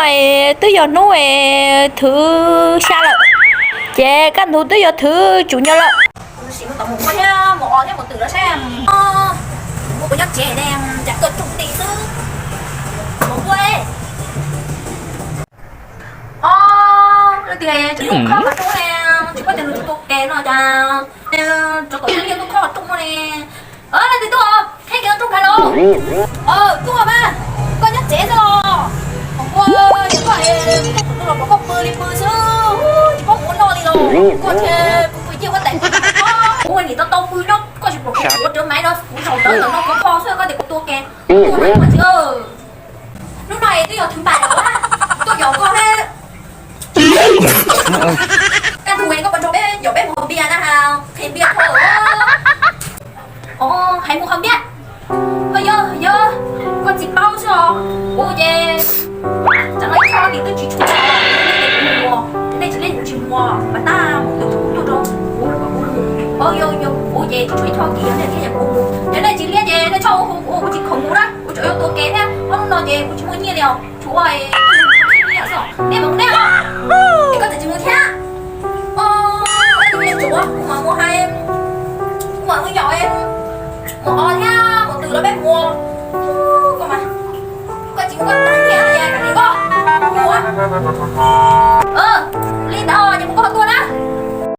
Twb yog hnub thwv xya lawm, ces kaj ntug twb yog thwv tsum nyo lawm. Sim mus tom mus ua thiab mus os thiab mus twm los saib. Mus ua nyob tsev ne, cas koj tsuj nti xwb. Mus ua. Os, leej twg tseem khob qhov rooj ne, tsis paub tias nws tsis tua ke no cas, rov kom tus niag tuaj khob qhov rooj ne. Leej twg tuaj, qheb kiag rooj nrad los. Tuaj mas, koj nyob tsev xwb los. Ua, yog koj, kuv tuaj los pom koj pw li pw xwb, tsis paub ua noj li los. Koj thiaj pw pw ciaj huab tais. Kuv ua niam tau tau pw nyob, koj tsis pom kuv ua rawv maiv no, kuv zaum ntawd los no kho kho xwb koj tias kuv tua ke. Ua mas koj tsis. Hnub no es twb yog thwv npam lawm, tuaj yos koj thiab. Kaj ntug koj puas nrog peb yos peb mus haus npias na has, qhia npias dhau lawm. Os, hais mus haus npias. Yog, yog, koj txiv paub xwb os. Kuv ces tsam no ib choj kis twb tsis tshuav, nej tsis liab kuv tsis mus, mas tab mus tus tub tuaj rau kuv kom kuv mus. Yog, yog, kuv ces tsis tshuav ib choj kis yog nej liab yog kuv mus, yog nej tsis liab ces nej txhob hu kuv, kuv tsis khoom mus na, kuv tseem yuav tua ke thiab, ob hnub no ces kuv tsis muaj nyiaj li os. Tshuav, nej mus nej os, koj txawm tsis mus thiab. Kuv mam mus hais, kuv mam mus yaum, mus os thiab mus twm los peb mus. Koj mas, koj tsis mus koj tag nyiaj li koj.